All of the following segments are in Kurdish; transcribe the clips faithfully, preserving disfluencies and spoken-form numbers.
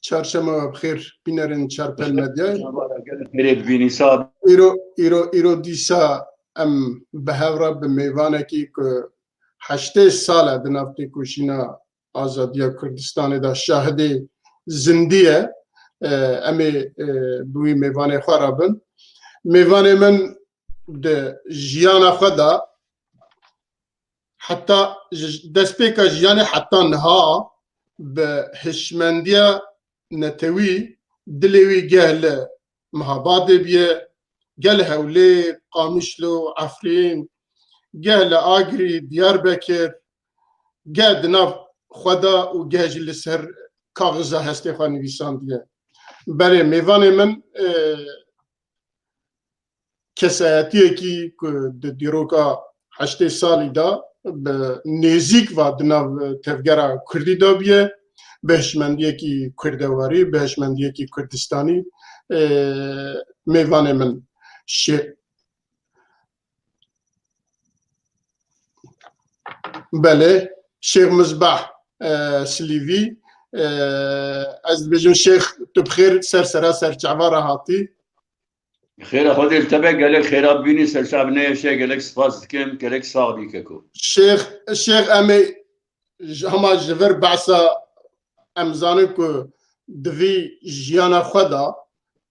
Çarşema we bi xêr, bînerên Çarpel Medyayê. Xêrê bibînî, sağ ol. Îro, îro, îro dîsa em bi hev re bi mêvanekî ku heştê sal e di nav têkoşîna azadiya Kurdistanê de şahidê zindî ye. E, em ê, e, bi wî mêvanê xwe re bin. Mêvanê min di jiyana xwe de heta ji destpêka jiyanê heta niha bi hişmendiya netewî dilê wî geh li Mihabadê bûye, geh li Hewlêr, Qamişlo, Efrîn, geh li Agirî, Diyarbekir, geh di nav xwe de û geh jî li ser kaxiza hestê xwe nivîsandiye. Belê mêvanê min, e, kesayetiyekî ku di dîroka heştê salî de bi nêzîk ve di nav tevgera kurdî de bûye, bi hişmendiyekî kurdewarî, bi hişmendiyekî kurdistanî, e, mêvanê min şê-, belê, Şêx Mizbah, e, Silîvî, e, ez dibêjim Şêx, tu bi xêr ser sera ser çava re hatî. Xêra Xwedê li te be, gelek xêra bînî, ser çav neyeşe, gelek spas dikim, gelek sax bî keko. Şêx, Şêx, em ê ji, hema ji vir behsa, em zanin ku di vî jiyana xwe de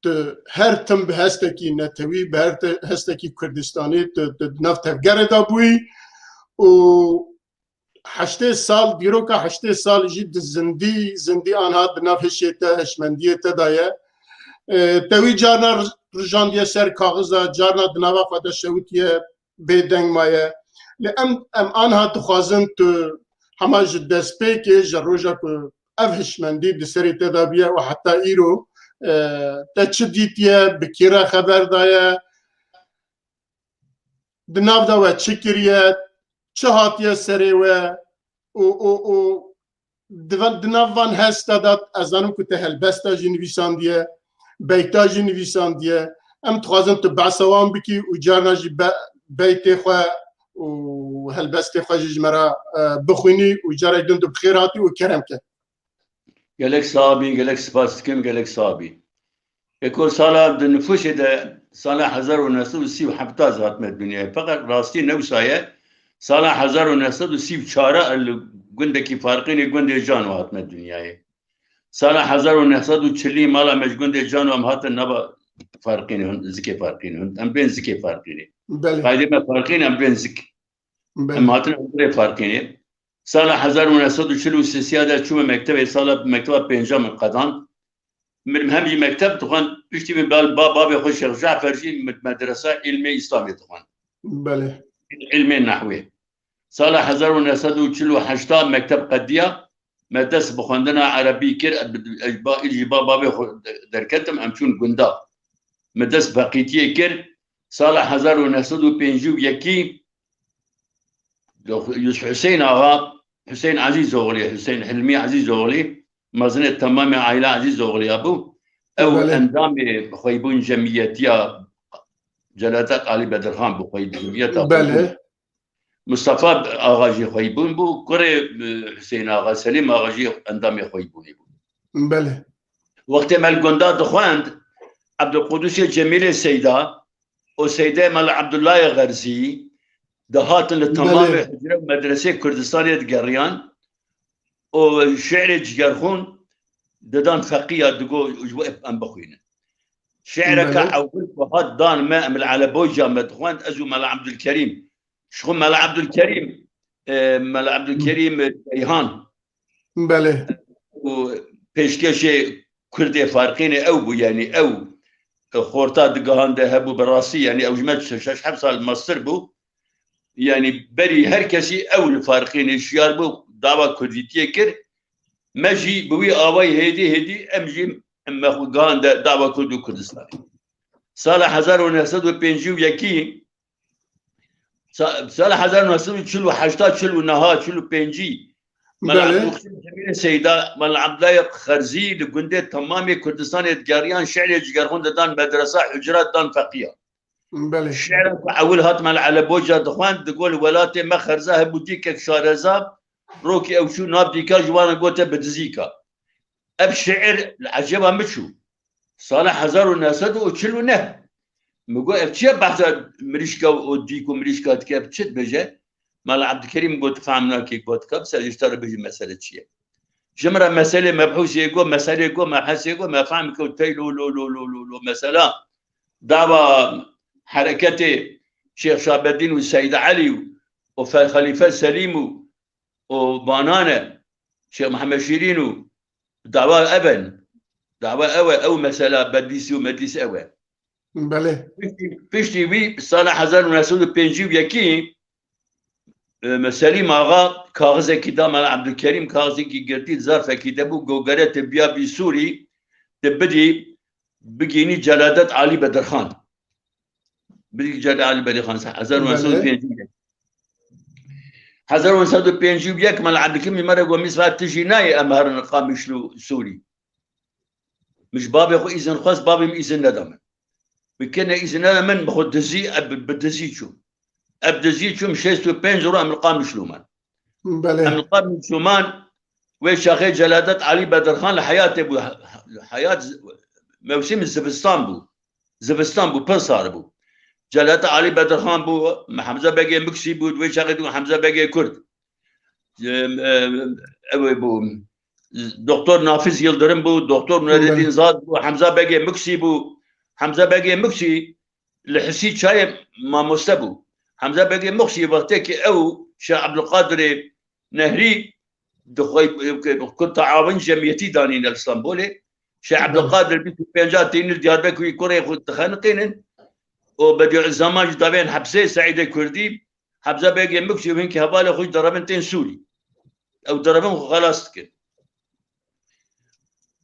tu her tim bi hestekî netewî, bi her te-, hestekî Kurdistanî tu, tu di nav tevgerê de bûyî û heştê sal, dîroka heştê sal jî di zindî, zindî anha di nav hişê te, hişmendiyê te de ye. E, te wî carna rijandiye ser kaxiza, carna di nava xwe de şewitiye, bêdeng maye. Lê em, em anha dixwazin tu hema ji destpêkê, ji roja ku ev hişmendî di serê te de bûye û heta îro, e, te çi dîtiye, bi kî re xeber daye, di nav de we çi kiriye, çi hatiye serê we û, û, û di van, di nav van hesta de ez zanim ku te helbesta jî nivîsandiye, beyta jî nivîsandiye. Em dixwazin tu behsa wan bikî û carna jî be-, beytê xwe û helbestê xwe jî ji me re, e, bixwînî û carek din tu bi xêr hatî û kerem ke. Gelek sax bî, gelek spas dikim, gelek sax bî. Eko sala di nifûsê de sala hezar û neh sed û sî û heft ez hatime dinyayê. Feqet rastî ne wisa ye. Sala hezar û neh sed û sî û çar li gundekî Farqînê, gundê Cano hatime dinyayê. Sala hezar û neh sed û çilî mala me ji gundê Cano em hatin nava Farqînê, hûn, zikê Farqînê, hûn, em bên zikê Farqînê. Belê. Qaydê me Farqîn, em bên zik. Belê. Em hatin hundirê Farqînê. Sala hezar û neh sed û çil û sê de çûme mektebê, sala mekteba pêncem min qedand. Min hem jî mekteb dixwend, piştî min bal-, ba-, bavê xwe Şêx Cafer jî med-, medresa îlmê Îslamê dixwend. Belê. Îlmê nehwê. Sala hezar û neh sed û çil û heşt mekteb qediya, me dest bi xwendina erebî kir, ez ba-, jî ba-, bavê xwe de-, derketim, em çûn gunda. Me dest feqîtiyê kir. Sala hezar û neh sed û pêncî û yekî Yus-, Hüseyin Axa, Hüseyin Ezîzoğlu, Hüseyin Hilmî Ezîzoğlu, mezinê temamê aîla Ezîzoğlu ya bû. Ew Belê. endamê xweybûn cemiyetiya Celadet Ali Bedirxan bû, xweybûn cemiyeta Belê. xweybûn. Mustafa Axa jî xweybûn bû, kurê, e, Hüseyin Axa, Selîm Axa jî endamê xweybûnê bû. Belê. Wextê me li gunda dixwend, Ebdulqudusê Cemîlê Seyda û Seydê Mela Ebdullahê Xerzî dihatin li Belê. temamê hucre û medresê Kurdistanê digeriyan û şi'rê Cigerxûn didan feqiya, digot ji bo em bixwînin. Şi'reke Belê. ewil ku hat dan me, em li Eleboyca me dixwend, ez û Mela Ebdulkerîm. Ji xwe Mela Ebdulkerîm, e, Mela Ebdulkerîm Ceyhan. Belê. Û pêşkêşê Kurdê Farqînê ew bû, yanî ew xorta digihande hebû bi rastî, yanî ew ji me şeş heft sal mestir bû. Yanî berî her kesî ew li Farqînê şiyar bû, dava kurdîtiyê kir. Me jî bi wî awayî hêdî hêdî em jî me xwe gihande dava Kurd û Kurdistanê. Sala hezar û neh sed û pêncî û yekî Sa-, sala hezar neh sed û çil û heşt, çil û neh, çil û pêncî. Mela Belê. Ebdulxîr Cemîlê Seyda, Mela Ebdullah Xerzî li gundê temamê Kurdistanê digeriyan, şi'rê Cigerxûn didan medresa, hucra didan feqiya. Belê. Şi'ra ku ewil hat Mela Eleboyca dixwend, digot li welatê me xerza hebû dîkek şareza, rokî ew çû nav dîka ji wan re gote bi dizîka. Ev şiir li ecêba min çû. Sala hezar û neh sed û çil û neh. Min got, ev çi ye behsa mirîşka û dîk û mirîşka dike, çi dibêje? Mala Ebdulkerîm got, fam nakê, got, ka ser ji te re bêjim mesele çi ye? Ji min re meselê mebhûsê got, meselê got, mebhesê got, me fam kir, tey lo, lo, lo, lo, lo, lo, mesela dawa hereketê Şêx Şabedîn û Seyd Elî û, û Fe-, Xelîfe Selîm û, û banan e, Şêx Mihemed Şîrîn û dawa ev in. Dawa ew e, ew mesela Bedlîsî û Medlîsî ew e. Belê. Piştî, piştî wî sala hezar û neh sed û pêncî û yekî, e, me Selîm Axa kaxizekî da me Ebdulkerîm, kaxizekî girtî, zarfekî de bû, go gere te biya bî Sûrî, te bidî, bigînî Celadet Alî Bedirxan. Bidî Celadet Alî Bedirxan, hezar û neh sed û pêncî û yek. Belê. Hezar û neh sed û pêncî û yek me li Ebdulkerîm me re got, Mîsva, tu jî nayê em herin Qamişlo Sûrî. Min ji babê xwe îzin xwest, babê min îzin neda min. Min kirine îzin neda min, bi xwe dizî, ev bi, bi dizî çûm. Ev dizî çûm, şêst û pênc roj em li Qamişlo man. Belê. Em li Qamişlo man, wê çaxê Celadet Alî Bedirxan li heyatê bû, he-, he-, heyat z-, mewsîm zivistan bû. Zivistan bû, pir sar bû. Celadet Alî Bedirxan bû, Hemza Begê Muksî bû, wê çaxê dibû Hemza Begê Kurd. Em, em, ew ê bû. Doktor Nafiz Yildirim bû, Doktor Nureddin Zad bû, Hemza Begê Muksî bû. Hemza Begê Muksî li Hisî Çayê mamoste bû. Hemza Begê Muksî wextekî ew Şêx Ebdulqadirê Nehrî dixwe ku taawin cemiyetî danîne li Stenbolê. Şêx Ebdulqadir bîst û pênca tînil Diyarbekirî kurê xwe dixeniqînin û Bedîuzzeman jî davên hepsê Seîdê Kurdî. Hemza Begê Muksî û hinkî hevalê xwe jî derevin tên Sûrî. Ew derevin xwe xelas dikin.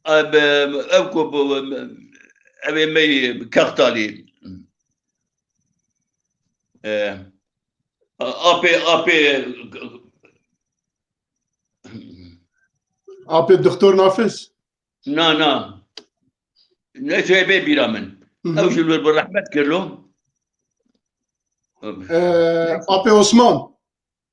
Ev, ev ku bu, ev ê me yê Kextalî. E, apê, apê, Apê Doktor Nafiz? Na, na. Ne şey bê bîra min. Hı hı. Ew jî li wir bi rehmet kirlo. Ee, Apê Osman.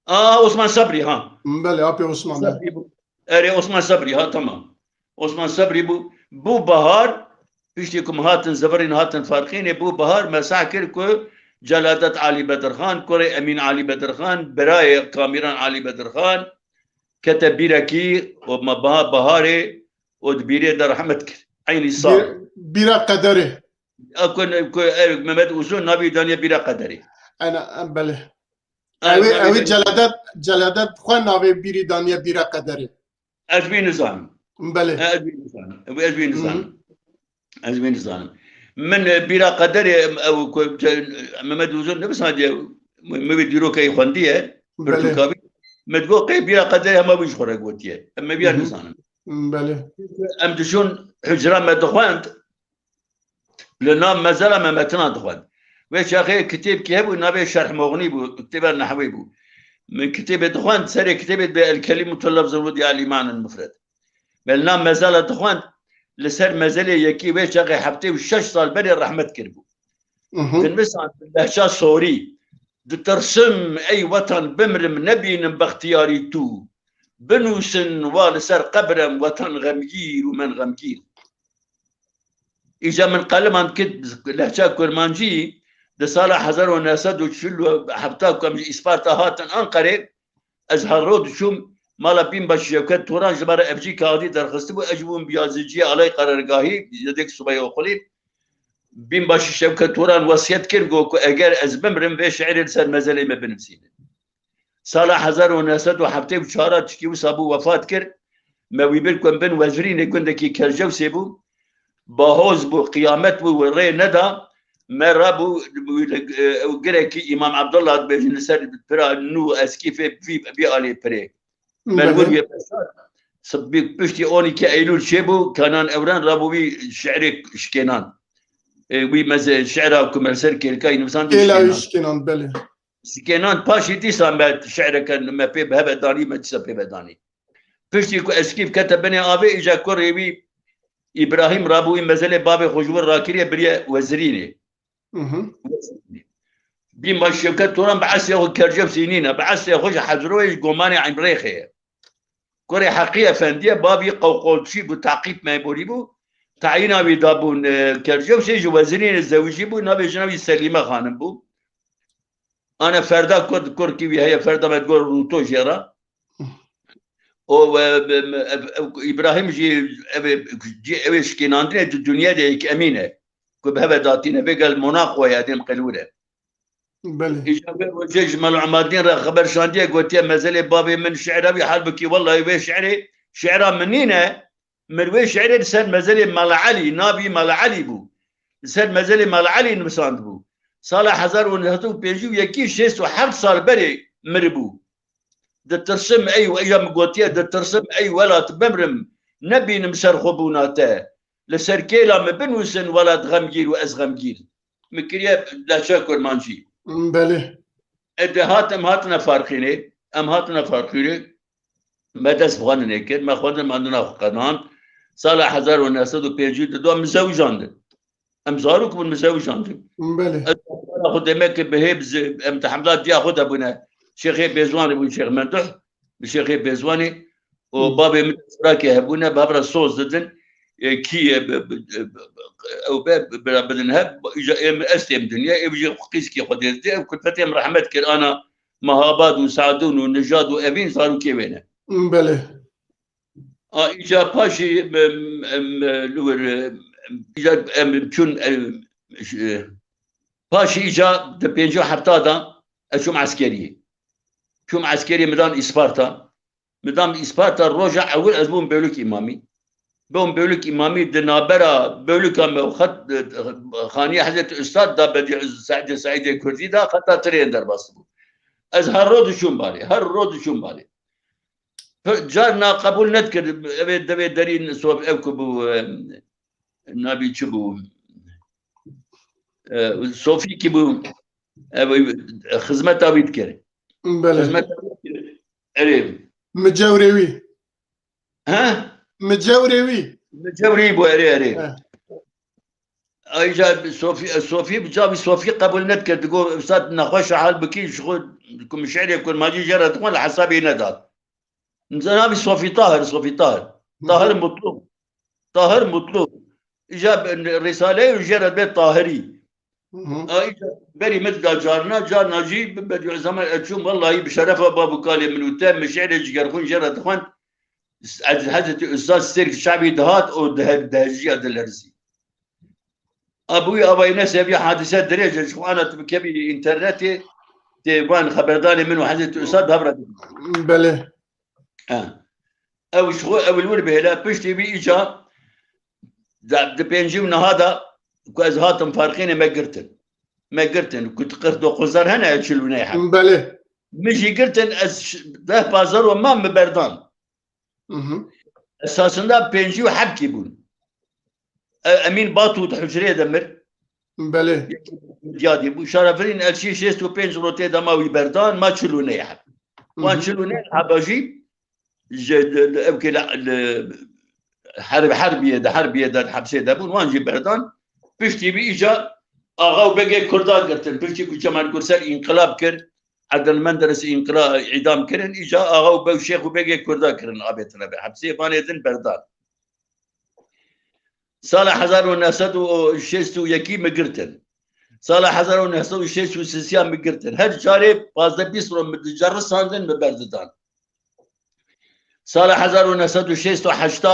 Aa, Osman Sabrî, ha. Belê, Apê Osman, Sabrî bû. Erê, Osman Sabrî, ha, tamam. Osman Sabrî bû. Bû bahar, piştî ku me hatin zivirîn, hatin Farqînê, bû bahar, me seh kir ku Celadet Alî Bedirxan, kurê Emîn Alî Bedirxan, birayê Kamîran Alî Bedirxan, kete bîrekî û me biha baharê û di bîrê de rehmet kir. Eynî sal. Bî-, bîra qederê. A ku, ku, e, Mehmet Uzun navî daniye bîra qederê. Ena, em, belê. Ew, ew ê, ew ê navê Celadet, Celadet xwe navê bîrî daniye bîra qederê. Ez wî nizanim. Belê. E, ez wî nizanim. Ew, ez wî nizanim. Hı hı. Ez wî nizanim. Min, e, bîra qederê, em, ew ku, ce-, Mehmet Uzun nivîsandiye, min, min wê dîrokeyê xwendiye, belê, pirtûkabî. Min digot, qey bîra qederê hema wî ji xwe re gotiye. Em, me bîya, hı hı, nizanim. Belê. Em diçûn hucra me dixwend, li nav mezela me metinan dixwend. Wê çaxê kitêbkî hebû, navê Şerh Moxnî bû, kitêba nehwê bû. Min kitêbê dixwend, serê kitêbê dibê El Kelimatu Lefzul Wudî El Îmanul Mufred. Me li nav mezela dixwend, li ser mezelê yekî wê çaxê heftê û şeş sal berê rehmet kiribû. Mhm. Dinivîsan bi lehça sorî, ditirsim ey wetan bimrim nebînim bextiyarî tu. Binûsin wa li ser qebrem wetan xemgîr û men xemgîr. Îca min qelimand kit lehça kurmancî, di sala hezar û neh sed û çil û heft ku em ji Îsparta hatin Anqerê, ez her ro diçûm mala Bînbaşî Şewket Turan, ji me re F G kaxidî derxistibû, ez ji bûm yaziciyê alay qerargahî, yedek subay okulî. Bînbaşî Şewket Turan wesiyet kir, got ku eger ez bimrim, vê şiirê li ser mezelê me binivîsînin. Sala hezar û neh sed û heftê û çar a çikî wisa bû wefat kir. Me wî bir ku em bin wezirînê gundekî Kercewsê bû. Bahoz bû, qiyamet bû, wê rê neda. Me rabû, ew girekî Îmam Abdullah dibêjin li ser pira nû eskîfê vî, vî alê pirê. Me li wir, belê, wê beşar. Sibî piştî on iki Eylûl çêbû, Kenan Ewren rabû wî şiirê şikênan. E, wî meze-, şiira ku me li ser kêlkayî nivîsand, wî şikênan. Kêlkayî şikênan, belê. Şikênan paşî dîsa me şiireke me pê bi heve danî, me dîsa pê ve danî. Piştî ku eskîf kete binê avê, îca kurê wî Îbrahîm rabû wî mezelê bavê xwe ji wir rakiriye, biriye wezirînê. Mhm. Bînbaş Şevket Turan bi eslê xwe Kercewsî nîne, bi eslê xwe ji Hezroyê, ji Gomanê Emrêxê ye. Kurê Heqî Efendiye, bavî qewqewçî bû, teqîb memurî bû. Tayîna wî dabûn, e, Kercewsê, ji wezirînê zewicî bû, navê jina wî Selîme Xanim bû. Ana ferda kur, kurkî wî heye, ferda me digot Rûto jê re. O, e, e, e, Îbrahîm jî ev ê, cî, ev ê şikênandinê di dinyê de yek Emîn e. Ku bi heve datîne, vê gel Monaco ye, dêm qelûr e. Belê. Îja vê rojê ji Mela Umadîn re xeber şandiye, gotiye, mezelê bavê min şi'ra wî, halbikî wellahî wê şi'rê, şi'ra min nîne, min wê şi'rê li ser mezelê Mela Elî, navî Mela Elî bû. Li ser mezelê Mela Elî nivisandibû. Sala hezar û neh sed û pêncî û yekî, şêst û heft sal berê miribû. Ditirsim ey, îja min gotiye, ditirsim ey welat bimrim, nebînim serxwebûna te. Li ser kêla min binûsin, welat xemgîr û ez xemgîr. Min kiriye lehçe kurmancî. Belê. E de hat, em hatine Farqînê, em hatine Farqînê, me dest bi xwendinê kir, me xwendin, me dina xwe qedand. Sala hezar û neh sed û pêncî û du de em mizewijandin. Em zarok bûn, mizewijandin. Belê. Ez xwe demek ki bi hê bi zi-, em tehemla diya xwe de bûne. Şêxê Bêzwanê bûn, Şêx Menduh, bi Şêxê Bêzwanê û Hı. bavê min Firakê hebûne, bi hev re soz didin. E, kî ye, bi, bi, bi, ew be, bi, bi, bidin hev, îja êm, ez têm dinya, ev jî qîzkê xwe dê didê, ev kulfetê em rehmet kir, ana Mehabad û Sadûn û Nijad û evîn zarokê wê ne. Belê. A, îca paşî, em, em, li wir, em, îca em çûn, em, ş-, paşî îca di pêncî û hefta de ez çûm eskeriyê. Çûm eskeriyê, min dan Îsparta. Min dan Îsparta, roja ewil ez bûm Bêwluk Îmamî. Bûm Bêwluk Îmamî, di navbera Bêwluka me û xet, xaniya Hezretî Ustad da Bedî Seîdê Seîdê Kurdî da xeta tirêyên derbas bû. Ez her roj diçûm balê, her roj diçûm balê. Carna qebûl nedikir, ev ê devê derî sof-, ev ku bû, e, navî çi bû? E, Sofî kî bû? Ev, xizmeta wî dikir. Belê. Xizmeta wî dikir. Erê. Mi cewrê wî. He? Mi cewrê wî. Mi cewrê wî bû, erê, erê. He. Ayrıca Sofî, Sofî, bi cavî Sofî qebûl nedikir. Digot, "Ustad, nexweş e, hal bikî, ji xwe ku min şi'rê kurmancî jê re dixwend, li hesabê nedat." Navî Sofî Tahir, Sofî Tahir. Hı hı. Tahir Mutlu. Tahir Mutlu. Îja rîsaleyê jê re bê Tahirî. Hı hı. A, îja berî min da carna, carna jî bi Bedî Zeman ez çûm, wellahî bi şerefa bav û kalê min û te, min şi'rê Cigerxwîn jê re dixwend. Ez Hezretî Ustad Sêrk Şabî dihat û dihe-, dihejiya dilerzî. A, bi wî avayî ne seviya hadise dirêj e, ji xwe ana tu bikevî înternetê, tê van xeberdanê min û Hezretî Ustad bi hev re dibin. Belê. Ha. Ew ji xwe ewil wir bihêle, piştî vî îca da, di pêncî û neha da ku ez hatim Farqînê me girtin. Me girtin. Ku tu qirx dokuz dar hene, çil û neh heb. Belê. Min jî girtin, ez ş-, deh pazdeh roj mam, min berdan. Hı hı. Esasında pêncî û heft kî bûn. E, Emîn Batu di hucreyê de mir. Belê. Diyadî bû. Şarafirîn Elçî şêst û pênc roj tê de ma, wî berdan, ma çil û neh heb. Wan Hı hı. çil û neh heba jî ji, li, li, ev kê li, li herb-, herbiyê de, herbiyê de, hepsê de bûn, wan jî berdan. Piştî vî îca axa û begê Kurda girtin. Piştî ku Cemal Gursel înqilab kir, Edil Menderes înqila-, îdam kirin, îca axa û beg, şêx û begê Kurda kirin, avêtine be hepsê, vanê din berdan. Sala hezar û neh sed û şêst û yekî min girtin. Sala hezar û neh sed û şêst û sê min girtin. Her carê pazdeh bîst roj min dicerisandin, min berdidan. Sala hezar û neh sed û şêst û heşt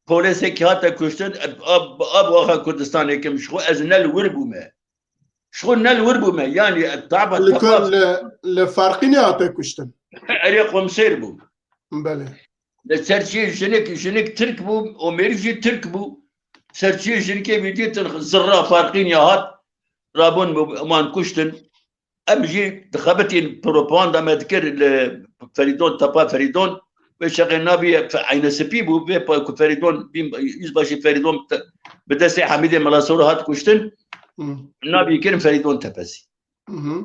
polêsekî hate kuştin, ab, ab, axa Kurdistanê kim, ji xwe ez ne li wir bûme. Ji xwe ne li wir bûme. Yanî, e, taba Li ku tefa li, li Farqînê hate kuştin. Erê, komiser bû. Belê. Li ser çiyê jinik, jinik Tirk bû, Omerî jî Tirk bû. Ser çiyê jinikê wî dîtin, zirra Farqînê hat, rabûn wan kuştin. Em jî dixebitîn, propaganda me dikir li Ferîdon, tepa Ferîdon. Wê çaxê navî Fe-, Eyne Spî bû, vê pa-, ku Ferîdon, bîn, yüzbaşî Ferîdon te-, bi destê Hemîdê Melasoro hat kuştin. Hı. Navî kirin Ferîdon Tepesi. Hı hı.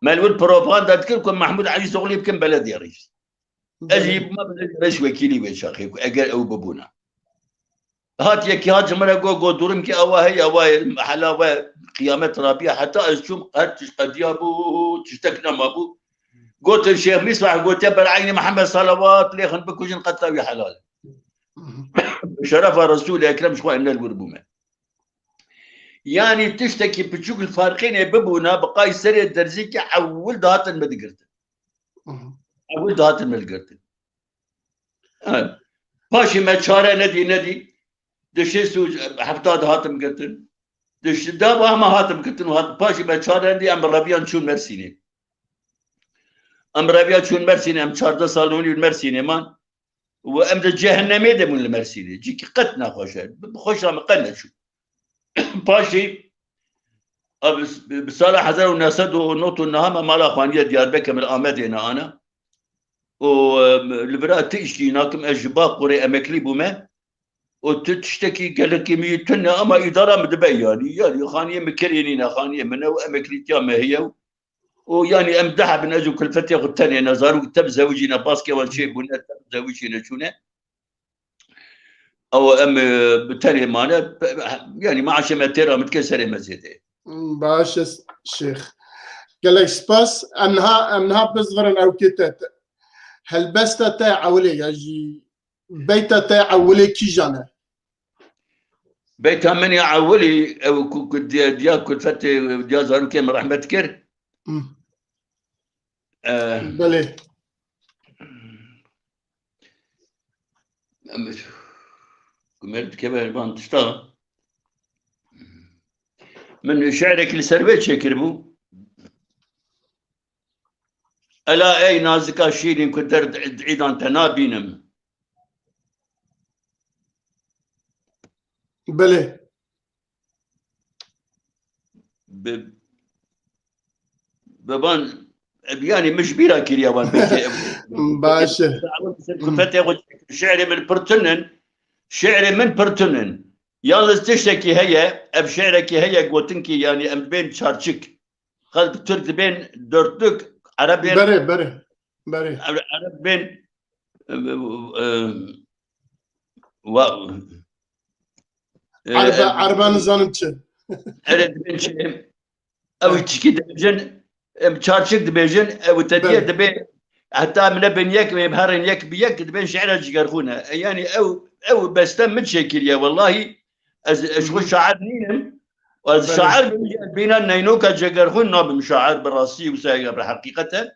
Me li wir propaganda dikir ku Mehmûd Elîzoglî bikin belediye reîs. Ez Belê. jî bûma belediye reîs wekîlî wê çaxê ku eger ew bibûna. Hat yekî hat ji min re got, got, durum ki ewa heye, ewa ye, hela we qiyamet rabiye. Heta ez çûm, her tişt qediya bû, tiştek nema bû. Gotin Şêx Mîsbah gotiye, ber eynî Mihemed salawat lêxin, bikujin, qetla wî helal e. Bi şerefa Resûlê Ekrem ji xwe em ne li wir bûme. Yanî tiştekî piçûk li Farqînê bibûna, bi qay serê derzîkê ewil dihatin me digirtin. Ewil dihatin me digirtin. Evet. Paşê me çare nedî, nedî. Di şêst û hefta dihatim girtin. Di ş-, dava hema hatim girtin û hat, paşê me çare nedî, em bi reviyan çûn Mersînê. Em bi reviya çûn Mersînê, em çardeh sal û nîv li Mersînê man. Û em di cehennemê de bûn li Mersînê. Cîkî qet nexweş e. Bi, bi xweşa min qet neçû. Paşê, a, bi, bi sala hezar û neh sed û nod û neh me mala xwaniye Diyarbekir, min Amedê ne ana. Û, em, li vira tiştî nakim, ez ji Baqûrê emeklî bûme. Û tu tiştekî gelekî min tune, ama îdara min dibe yanî. Yanî xaniyê min kirê nîne, xaniyê min e û emeklîtiya me heye û, û yanî em deh hebin, ez û kulfetê xwe tenê ne, zarok tev zewicîne, baskê wan çêbûne, tev zewicîne çûne. Ew em, e, bi tenê mane, pe-, yanî maaşê me têra min dike serê me zêde. Baş e Şêx. Gelek spas. Em niha, em niha bizvirin ew kê te, te. Helbesta te ewilê ya jî beyta te ewilê kîjan e? Beyta min ya ewilî, ew ku, ku diya, diya kulfetê, diya zarokê min rehmet kir. Hmm. E, Belê. Em, ku me dikeve van tişta. Min şi'rekî li ser wê çêkiribû. Ela ey nazika şîrîn ku derd id-, îdan te nabînim. Belê. Bi, bi van, e, yanî min ji bîra kiriye van pêkê. Baş e. Kulfetê xwe, şi'rê min pir tun in. Şi'rê min pir tun in. Yalnız tiştekî heye, ev şi'rekî heye gotin ki, yanî em dibên çarçik. Xelk Tirk dibên dörtlük, Ereb bên, Berê, berê, berê. Ereb bên, e, e, wa-, e, Erbe, e, Erbe nizanim çi. Erê dibên çi? Ew çikî dibêjin, em çarçik dibêjin, ew tediye Belê. Dibê, heta em nebin yek, em herin yek bi yek, dibên şi'ra cigerxûn e. E, yanî ew, ew beste min çêkiriye, wellahî, ez, ez ji xwe şair nînim. Ez Belê. Şair bim, bîna neynoka cegerxûn nabim şair, bi rastî wisa ye, bi heqîqet e.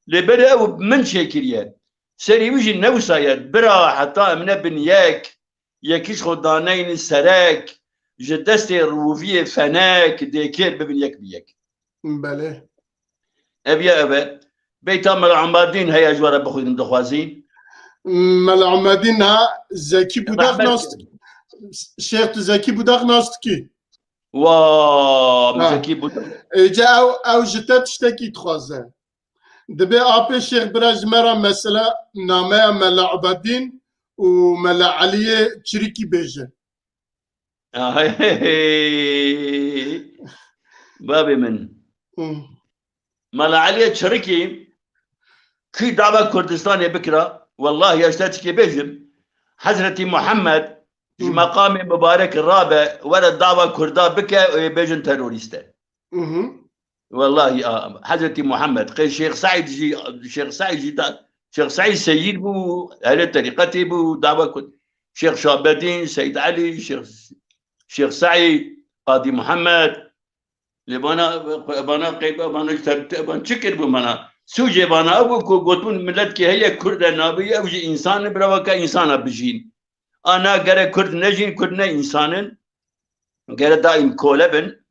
Lê berê ew min çêkiriye. Serî wî jî ne wisa ye. Bira, heta em nebin yek, yekî ji xwe daneynin serek, ji destê rûviyê fenek, dê kêr bibin yek bi yek. Belê. Ev ye ev e. Beyta Mela Umadîn heye, ji we re bixwînim, dixwazî. Mela Umadîn ha Zekî Budak Rehmet nas dikî. Şêx, tu Zekî Budak nas dikî? Wa, Ha. Zekî Budak. Êce ew, ew ji te tiştekî dixwaze. Dibê apê Şêx bira ji me re mesela nameya Mela Ubedîn û Mela Eliyê Çirikî bêje. Ah, hey, hey, hey. Babê min. Hı. Mela Eliyê Çirikî kî dava Kurdistanê bikira, wellahî ez te tikê bêjim, Hezretî Muhammed ji Hı. meqamê mibarek rabe, were dava Kurda bike û ê bêjin terorîst e. Hı hı. Wellahî, a, Hezretî Muhammed, qey Şêx Seîd jî, Şêx Seîd jî da, Şêx Seîd Seyîd bû, ehlê terîqetê bû, dava Kurd. Şêx Şabedîn, Seîd Elî, Şêx, Şêx Seîd, Qadî Muhammed. Lê bana, bana qey, bana ji ter-, te-, ban çi kir bû bana? Sûcê bana ew bû ku gotbûn miletkê heye Kurd e nabî, ew jî însan e, bireveke însana bijîn. Ana gere Kurd nejîn, Kurd ne însan in. Gere daîm kole bin.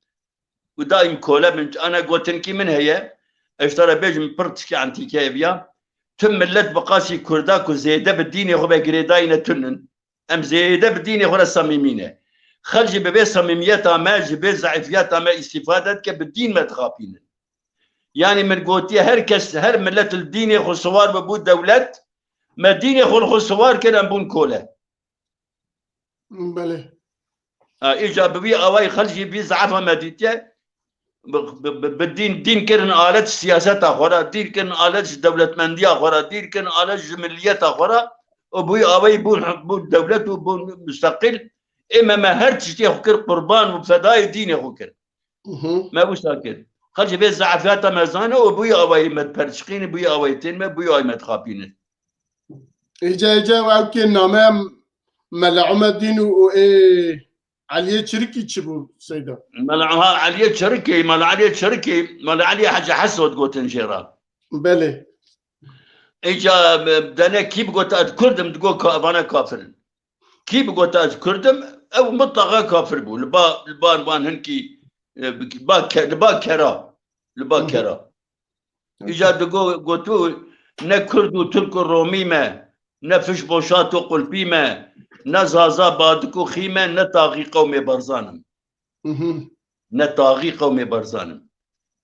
Û daîm kole bin. Ana gotinkî min heye. Ez te re bêjim pir tişkî entîke ye viya. Tu milet bi qasî Kurda ku zêde bi dînê xwe ve girêdayî ne tun in. Em zêde bi dînê xwe re samîmî ne. Xelk jî bi vê samîmiyeta me, ji vê zeîfiyeta me îstîfade dike, bi dîn me dixapînin. Yanî min gotiye, her kes, her milet li dînê xwe siwar bibû dewlet, me dînê xwe li xwe siwar kir, em bûn kole. Belê. Ha, îca bi vî awayî xelk jî vî zeefa me dîtiye. Bi, bi, bi, bi dîn, dîn kirin alet siyaseta xwe re, dîn kirin alet ji dewletmendiya xwe re, dîn kirin alet ji milliyeta xwe re. Û bi wî awayî bûn, bûn dewlet û bûn musteqîl. Ê me, me her tiştê xwe kir qurban û fedayê dînê xwe kir. Hı hı. Me wisa kir. Qel ji vê zeefiyata me zane û bûyî awayî me diperçiqîne, bûyî awayî tên me, bûyî awayî me dixapîne. Îca îca ew kê name Mela Umedîn û, û ê Eliyê Çirikî çi bû Seyda? Mela ha Eliyê Çirikî, Mela Eliyê Çirikî, Mela Eliyê Hecî Heso digotin jê re. Belê. Îca dene kî bigot ez Kurd im, digot ka evane kafir in. Kî bigot ez Kurd im, ew mutlaqa kafir bû. Li ba, li ba wan hinkî, e, ba ke, li ba kera. Li ba kera. Îca digo, gotû, ne Kurd û Tirk û Romî me, ne fiş boşat û qulpî me, ne Zaza badik û xî me, ne taxî qewmê Barzan im. Ne taxî qewmê Barzan im.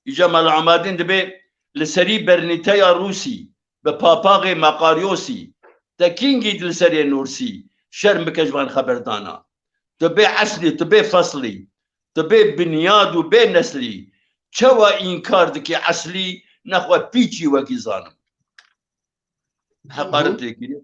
Îca Mela Amadîn dibê li serî bernîteya Rûsî, bi papaxê Maqaryosî, te kîngî li serê Nûrsî, şerm bike ji van xeberdana. Tu bê eslî, tu bê feslî, tu bê binyad û bê neslî, çawa înkar dikî eslî, nexwe pîçî wekî zanim. Heqaret lê kiriye.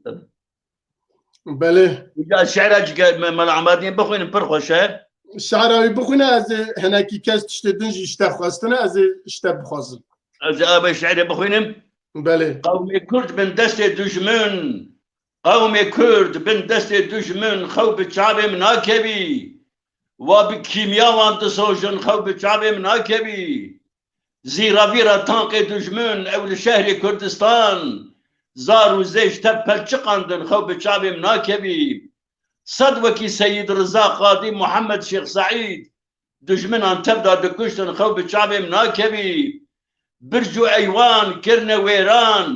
Belê. Ya şehra cige me Mela Amadîn bixwînim pir xweş e. Şehra wî bixwîne, ez ê hinekî kes tiştê din jî ji te xwestine, ez ê ji te bixwazim. Ez ê avê şehrê bixwînim. Belê. Qewmê Kurd bin destê dijmin. Qewmê Kurd bin destê dijmin xew bi çavê min nakevî. Wa bi kîmya wan disojin xew bi çavê min nakevî. Zîravîra tanqê dijmin ew li şehrê Kurdistan. Zar û zêj tev pelçiqandin xew bi çavê min nakevî. Sed wekî Seyîd Riza, Qadî Muhammed, Şêx Seîd, dijminan tev de dikuştin, xew bi çavê min nakevî. Birc û eywan kirine wêran,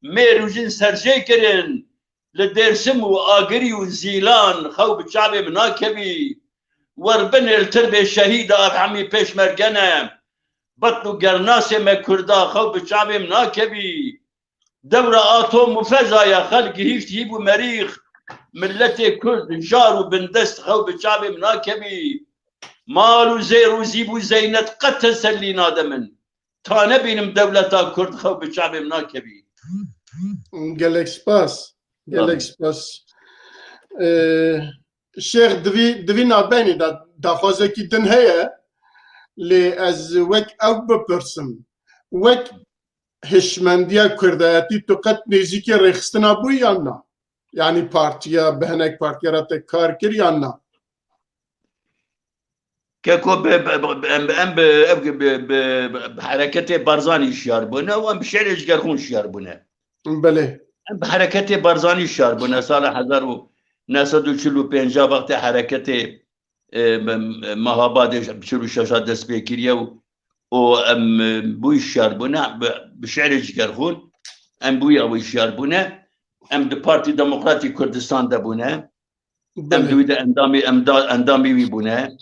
mêr û jin serjê kirin. Li Dêrsim û Agirî û Zîlan xew bi çavê min nakevî. Wer binê li tirbê şehîda ev hemî pêşmerge ne. Betn û gernasê me Kurda xew bi çavê min nakevî. Dewra atom û fezaya xelk gihîşt hîv û merîx, miletê Kurd jar û bindest xew bi çavê min nakevî. Mal û zêr û zîv û zeynet qet tesellî nade min. Ta nebînim dewleta Kurd xew bi çavê min nakevî. Gelek spas. Gelek spas. Ee, Şêx divî, divî navbenî de daxwazekî din heye, lê ez wek ew bipirsim. Wek hişmendiya Kurdayetî tu qet nêzîkî rêxistina bûyî yan na? Yanî partiya, bi hinek partiya re te kar kir yan na? Keko bi, bi, bi, em, em bi, ev, bi, bi, bi, bi hereketê Barzanî şiyar bûne û em bi şerê Jigerxûn şiyar bûne. Belê. Em bi hereketê Barzanî şiyar bûne. Sala hezar û neh sed û çil û pênc wextê hereketê, e, me-, me-, Mahabadê çil û şeş dest pê kiriye û, û em, e, bûyî şiyar bûne. Bi, bi şerê Jigerxûn em bûyî ew şiyar bûne. Em di Partî Demokratî Kurdistan de bûne. Em Belê. Di wî de endamî, em da, endamî wî bûne.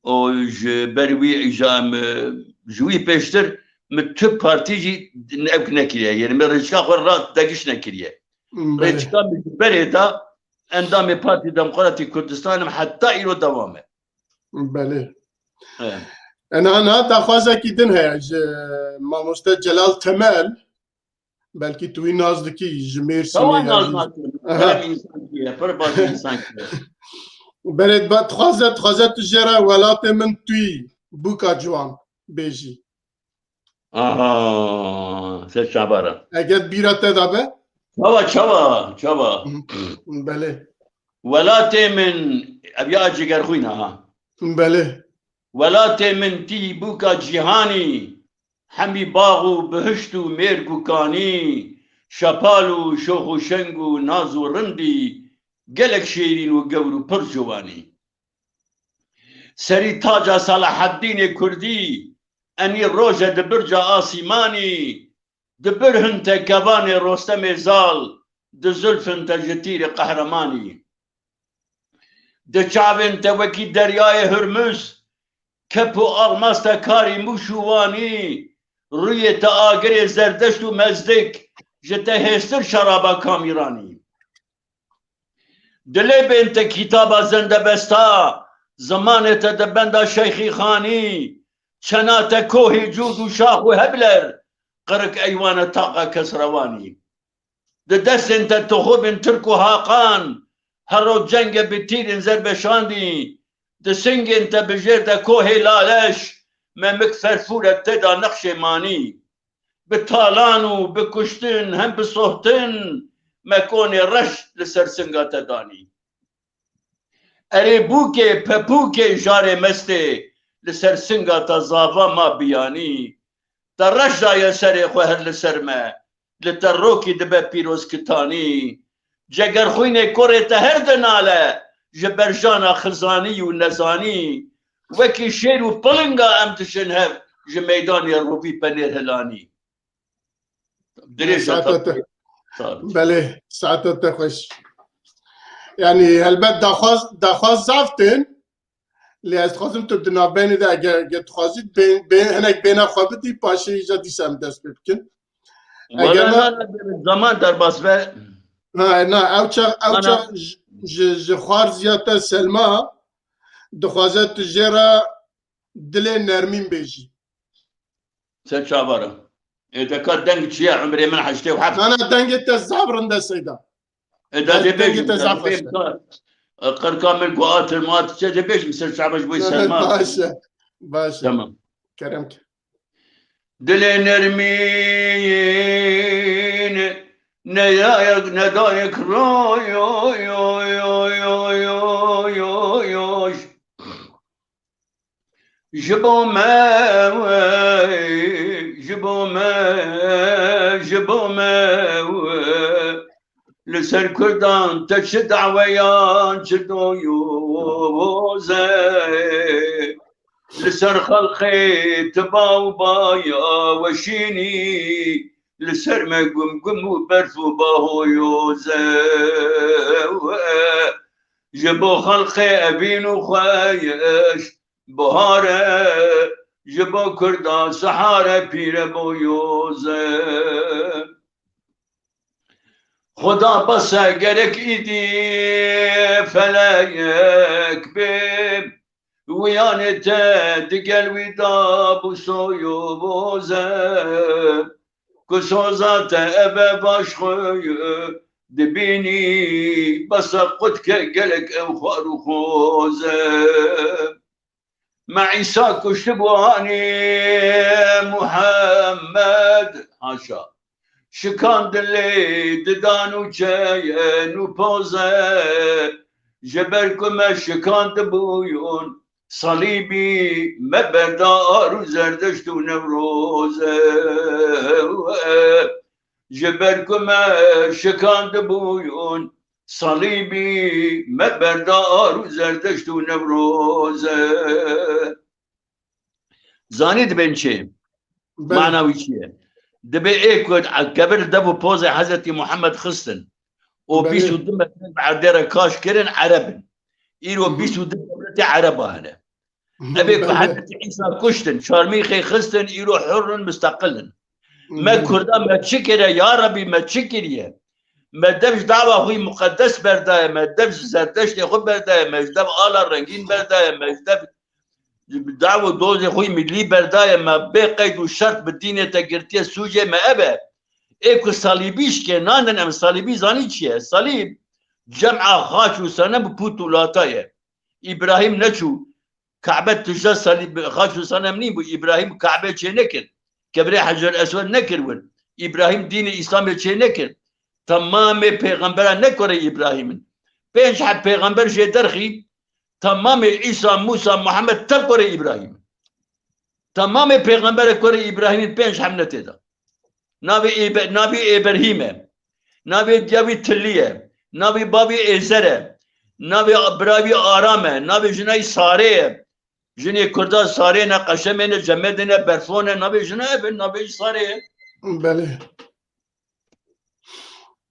Û ji ber wî îja em, e, ji wî pêştir min tu partî jî ev nekiriye. Yanî min rêçika xwe rast degiş nekiriye. Belê. Rêçika min ji berê de endamê Partî Demokratîk Kurdistanê heta îro dewam e. Belê. Evet. Ena, na daxwazekî din heye ji mamoste Celal Temel. Belkî tu wî nas dikî, ji Mêrsînê Çawa ya nas jî. Nakim? Aha. Pir insan kî ye, pir baş insan kî ye. Berê ba, dixwaze, dixwaze tu jê re welatê min tu yî, bûka ciwan bêjî. Aha, se çabara. Eger bîra te de be? Çawa, çawa, çawa. Belê. Welatê min, ev ya Cigerxwîn a ha. Belê. Welatê min tî bûka cîhanî, hemî bax û bihişt û mêrg û kanî, şepal û şox û şeng û naz û rindî, gelek şêrîn û gewr û pir ciwanî. Serî taca Selaheddînê Kurdî, enî roje di birca asîmanî, di bir hin te kevanê Rostemê Zal, di zulfin te ji tîrê qehremanî. Di çavên te wekî deryayê Hurmuz, kep û almas te karî Mûş û Wanî, rûyê te agirê Zerdeşt û Mezdik, ji te hêstir şeraba Kamîranî. Dilê bên te kitaba Zendebesta, zimanê te di benda Şeyxî Xanî, çena te kohê Cûd û Şax û Hebler, qirik eywane taqa Kesrewanî. Di destên te toxo bin Tirk û Haqan, her roj cenge bi tîrên zerbeşandî, di singên te bi jêr de kohê Laleş, Memik ferfûr e te da nexşê manî. Bi talan û bi kuştin hem bi sohtin me konê reş li ser singa te danî. Erê bûkê, pepûkê jarê mestê li ser singa te zava ma biyanî. Te reş daye serê xwe her li ser me, li te rokî dibe pîrozkitanî. Cegerxwînê korê te her dinale ji berjana xizanî û nezanî. Wekî şêr û pilinga em diçin hev ji meydanê rovî penêr hilanî. Dirêj e Saeta te. Tabii. Belê, saeta te xweş. Yani helbet daxwaz, daxwaz zaf tên. Lê ez dixwazim tu di navbeyni de eger, eger dixwazî bê-, bê-, hinek bêhna xwe bidî, paşê îca dîsa em dest pê bikin. Wala Eger na, na, na, zaman derbas be. Ha, na, ew çax, ew Ana. çax ji, ji, ji xwarziya te Selma dixwaze tu jê re dilê nermîn bêjî. Ser çavara. Ê deka deng çi ye? Umrê min heştê û heft. Na, na, dengê te zaf rind e Seyda. Ê da dê bêjim, dengê te zaf xweş e. Qirka min ku atir mat çe dê bêjim ser çava ji bo Selma. Baş e. Baş e. Tamam. Kerem ke. Dilê nermîn ne yayek ne dayek ro yo yo yo yo yo yo yo. Ji bo me, ji bo me, ji bo me, li ser Kurdan te çi daweyan, çi doyoze? Li ser xelqê tu baw baya weşînî, li ser me gum gum û berf û bahoyoze. Ji bo xelqê evîn û xweş, bihar e, ji bo Kurda sihar e, pîre bo yoze. Xuda bes e, gerek îdî felek bê, wiyanê te digel wî da bû soyo boze. Ku soza te eve baş xwe dibînî, besa qut ke gelek ew xwar û xoze. Me Îsa kuştibû anî Muhammed, haşa. Şikan dilê didan û çeyen û poze. Ji ber ku me şikandibûyûn, Salîbî me berda ar û Zerdeşt û Newroze. Ji ber ku me şikandibûyûn, Salîbî me berda ar û Zerdeşt û Newroze. Zanî dibên çi? Belê. Mana wî çi ye? Dibê ê ku kevir li dev û pozê Hezretî Muhammed xistin û Belê. bîst û du metre bi erdê re kaş kirin, Ereb in. Îro Hı hı. bîst û du dewletê Ereba hene. Hı hı, Evê ku belê. Hezretî Îsa kuştin, çarmîxê xistin, îro hurr in, misteqil in. Me Belê. Kurda me çi kire, ya Rebî, me çi kiriye? Me dev ji dawa xwe yî muqedes berdaye, me dev ji Zerdeştê xwe berdaye, me ji dev ala rengîn berdaye, me ji dev daw û dozê xwe yî millî berdaye, me bê qeyd û şert bi dînê te girtiye, sûcê me ev e. Ê ku salîbî şikê, nandin em salîbî zanî çi ye? Salîb, cem'a xaç û senem û pût û lata ye. Îbrahîm neçû, Kabe tijra salîb, xaç û senem nîn bû. Îbrahîm Kabe çê nekir. Kevrê Hecer Eswed nekir wir. Îbrahîm dînê Îslamê çê nekir. Temamê pêxembera ne kurê Îbrahîm in. Pênc heb pêxember jê derxî, temamê Îsa, Mûsa, Muhammed tev kurê Îbrahîm in. Temamê pêxembere kurê Îbrahîm in, pênc heb ne tê de. Navê Êbe-, navê Êberhîm e. Navê diya wî Tilî ye. Navê bavê Êzer e. Navê bira wî Aram e. Navê jina wî Sarê ye. Jinê Kurda Sarê ne, Qeşemê ne, Cemedê ne, Berfo ne. Navê jina ev e, navê wî Sarê ye. Belê.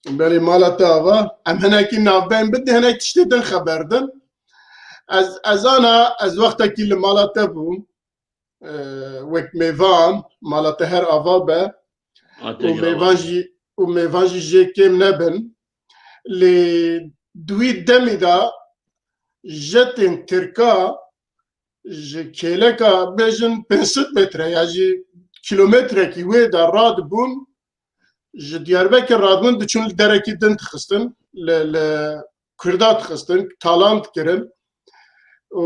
Belê, mala te ava. Em hinekî navbeyên bidin, hinek tiştê din xeber din. Ez, ez ana, ez wextekî li mala te bûm. E, wek mêvan, mala te her ava be. Û mêvan jî, û mêvan jî jê kêm nebin. Lê di wî demî de jetên Tirka ji kêleka bêjin pênc sed metre ya jî kîlometrekî wê de radibûn, ji Diyarbekir radibûn, diçûn li derekî din dixistin, li, li Kurda dixistin, talan dikirin. Û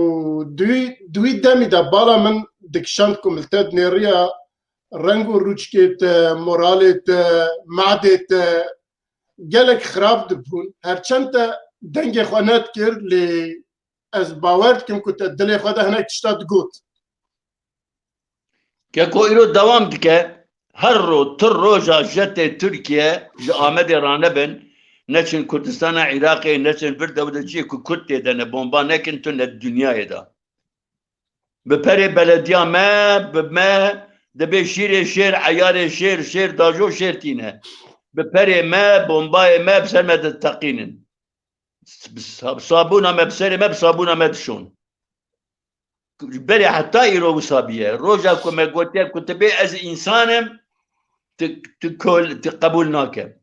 di wî, di wî demî de bala min dikişand ku li te dinêriya reng û rûçkê te, moralê te, madê te gelek xirab dibûn. Her çend te dengê xwe nedikir, lê ez bawer dikim ku te dilê xwe de hinek tişta digot. Keko îro dewam dike. Her ro, tu roja jetê Tirkiye ji Amedê ranebin, neçin Kurdistana Iraqê, neçin vir dewde ciyê ku Kurd tê de ne, bomba nekin, tu ne di dinyayê de. Bi perê belediya me, bi me, dibê şîrê şêr, eyarê şêr, şêr dajo şêr tîne. Bi perê me, bombayê me bi ser me diteqînin. Bi sa-, sabûna me bi serê me, bi sabûna me dişon. Berê heta îro wisa biye. Roja ku me gotiye ku tu bê ez însan im, tu, tu, kol, tu qebûl nake.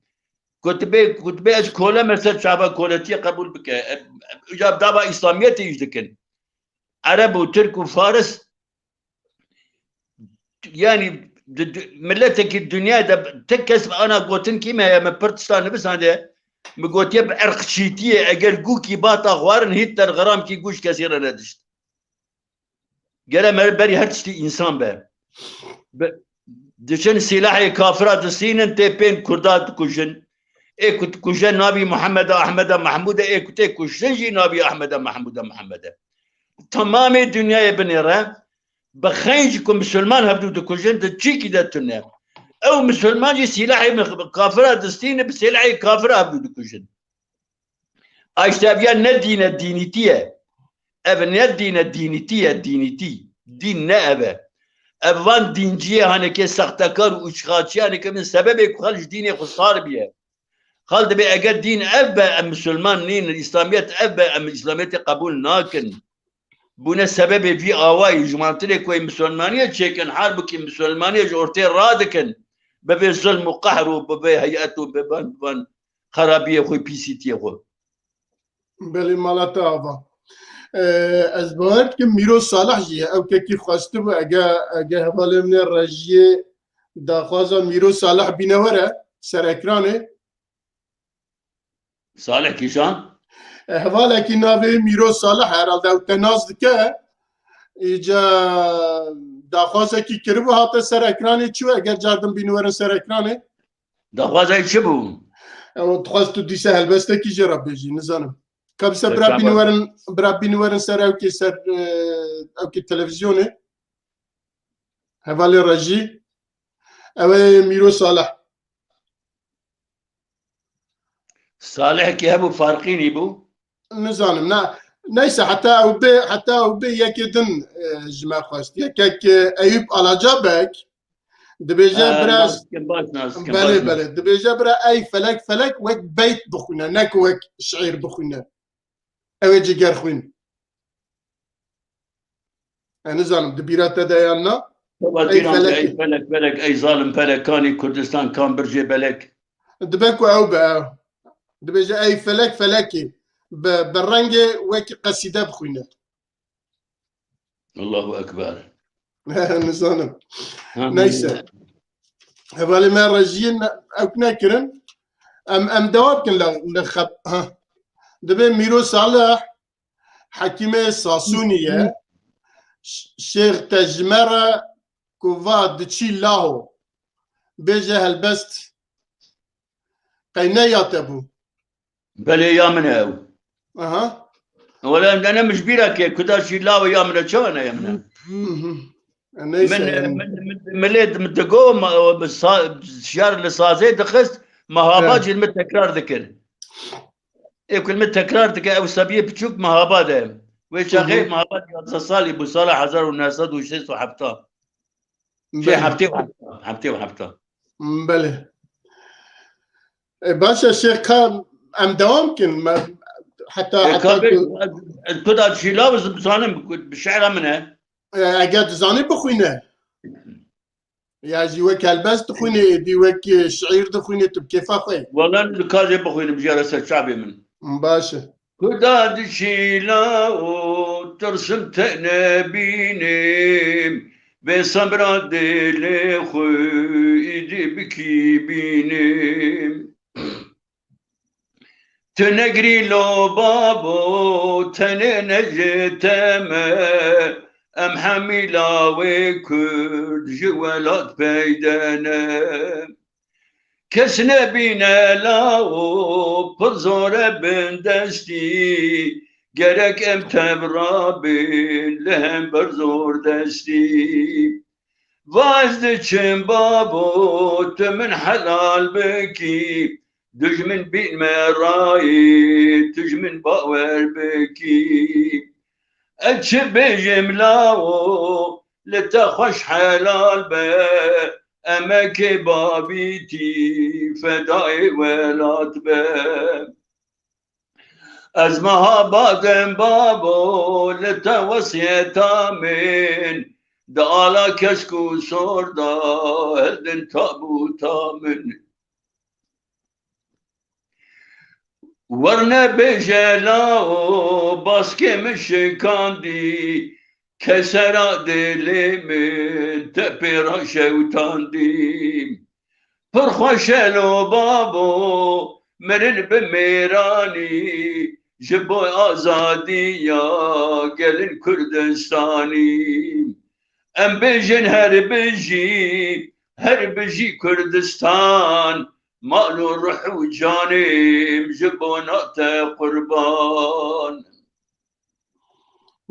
Ku tu bê, ku tu bê ez kole me ser çava koletiyê qebûl bike. E, e, îca dava Îslamiyetê îş dikin. Ereb û Tirk û Faris, yanî di, di, miletekî dinyayê de ti kes ana gotin kî me ye, me pir tişta nivîsande, mi gotiye bi erqçîtiyê, eger gûkî bata xwarin Hitler xiramkî gû ji kesî re nedişt. Gere me berî her tiştî însan be. Bi, diçin sîlahê kafira distînin, tê pên Kurda dikujin. Ê ku dikuje navî Muhammeda Ahmeda Mahmûd e, ê ku tê kuştin jî navî Ahmeda Mahmûda Muhammed e. Temamê dinyayê binêre, bi xeyn jî ku misilman hevdû dikujin, di çîkî de tune. Ew misilman jî sîlahê mi-, kafira distîne, bi sîlahê kafira hevdû dikujin. A işte ev ya ne dîn e, dînîtî ye. Ev ne dîn e, dînîtî ye, dînîtî. Dîn ne ev e. Ev van dînciyê hanekê sextekar û uçxaçiyanê ke min sebebê ku xel ji dînê xwe sar biye. Xal dibê eger dîn ev be, em misilman nîn, Îslamiyet ev be, em Îslamiyetê qebûl nakin. Bûne sebebê vî awayî, ji wantirê ku ê misilmaniyê çêkin, halbukî misilmaniyê ji ortê radikin, bibê zilm û qehr û bibê heyet û bi van, van xerabiyê xwe, pîsîtiyê xwe. Belê, mala te ava. Ee, ez bawer dikim Mîro Salih jî ye. Ew kekî xwestibû, ege, ege hevalê min ê rejiyê daxwaza Mîro Salih bîne were ser ekranê. Salih Kîşan? E, hevalekî navê Mîro Salih, herhalde ew te nas dike. Îca daxwazekî kiribû, hate ser ekranê çû, eger cardin bîne werin ser ekranê. Daxwazayê çi bû? Ew dixwest tu dîse helbestekî jê re bêjî, nizanim. Ka bise bira bîni werin, bira bîni werin ser ewkê ser, e, ewkê televîzyonê. Hevalê rejî. Ew ê Mîro Salih. Salihekî hebû farqînî bû? Nizanim, na. Neyse, heta ew bê, heta ew bê yekê din, e, ji me xwest. Yekek, e, Eyûp Alaca Beg, Dibêje, e, bira, nas dikim, baş nas dikim, belê, baş nas. Belê. Dibêje, bira, ey felek, felek wek beyt bixwîne, ne ku wek şiîr bixwîne. Ew ê cigerxwîn. Ez nizanim, di bîra te de yan na? Ey felek, ey felek, felek, ey zalim felek, kanî Kurdistan, kan bircê belek. Dibe ku ew be, ew. Dibêje, ey felek, felekê. Bi, bi rengê wekî qesîde bixwîne. Allahu Ekber. Nizanim. Neyse. Hevalê me rejiyê ne-, ew nekirin. Em, em dewa bikin li, li xeb-, ha. Dibê Mîro Salih, hekîmê Sasûnî ye. Ş-, Şêx te ji me re ku va diçî Laho. Bêje helbest qey ne ya te bû. Belê ya min e ew. Aha. Wele em de ne min ji bîra ke, kuda jî law e ya min e, çawa ne ya min e? Hı hı. E, neyse, min, yani. Min, min, milê min digo, ma, o, bi sa-, şiyar li sazê dixist, mehaba, he, jî min tekrar dikir. Ê ku min tekrar dike, ew sebiyê piçûk mehaba de. Wê çaxê, hı hı, mehaba yazdeh salî bû, sala hezar û neh sed û şêst û heft. Şey, belê. Heftê û heft. Heftê û heft. Belê. E, baş e, Şêx, ka em dewam kin. Me, heta, e, heta ka be, ku ez, ez ku da şîlav zanim, bi şehra min e. E, eger dizanî bixwîne. Ya jî wek helbest dixwîne, êdî wek, e, şiîr dixwîne, tu bi kêfa xwe. Wele li ka jê bixwînim, jê re ser çavê min. Baş e. Kuda dişîla û tirsim te nebînim, vê sebra dilê xwe îdî bikî bînim. Tu negirî lo babo, tenê ne ji te me, em hemî lawê Kurd ji welat peyde ne. Kes nebîne lawo, pir zor e bindestî, gerek em tev rabin li hember zor destî. Va ez diçim babo, tu min helal bikî, dijmin bînme rayê, tu ji min bawer bikî. Ez çi bêjim lawo, li te xweş helal be, emekê babîtî fedayê welat be. Ez meha badem babo, li te wesiyeta min, di ala kesk û sor da hildin tabûta min. Werne bêje lawo, baskê min şikandî, kesera dilê min te pê re şewtandî. Pir xweş e lo babo, mirin bi mêranî, ji bo azadiya gelin Kurdistanî. Em bêjin her bijî, her bijî Kurdistan, mal û ruh û canê ji bona te qurban.